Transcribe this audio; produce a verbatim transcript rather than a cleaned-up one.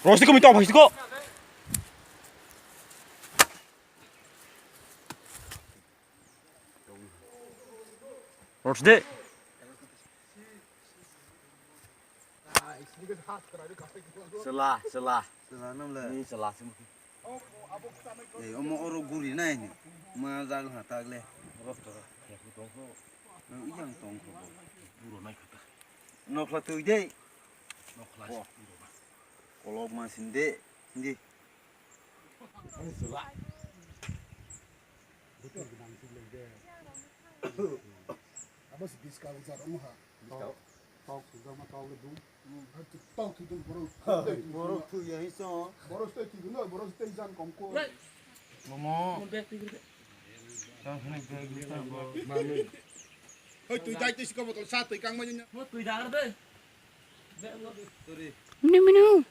Rosti ko minta apa sih kok? Rosti. Sela, sela. Sela nam le. Ni sela sing. Ei, omo oro guri nai ni. Ma jal ha tag le. Rosto. Yang tong ko. Buro nai kata. Nokla tui dei. Nokla. Kolok ma sin de. Di. Abo si biska ujar omo ha. Tok, tok, sujak ma tok le dung. Tok thwi dung borok. Borok thwi ya hiso. Borok tei thwi dung, borok tei jan kom ko. Momo. Tang hini bag ni tang bo. Hoi twi dai twi siko botol sa twi kang ma nya. Mo twi dagar de. Minu, minu.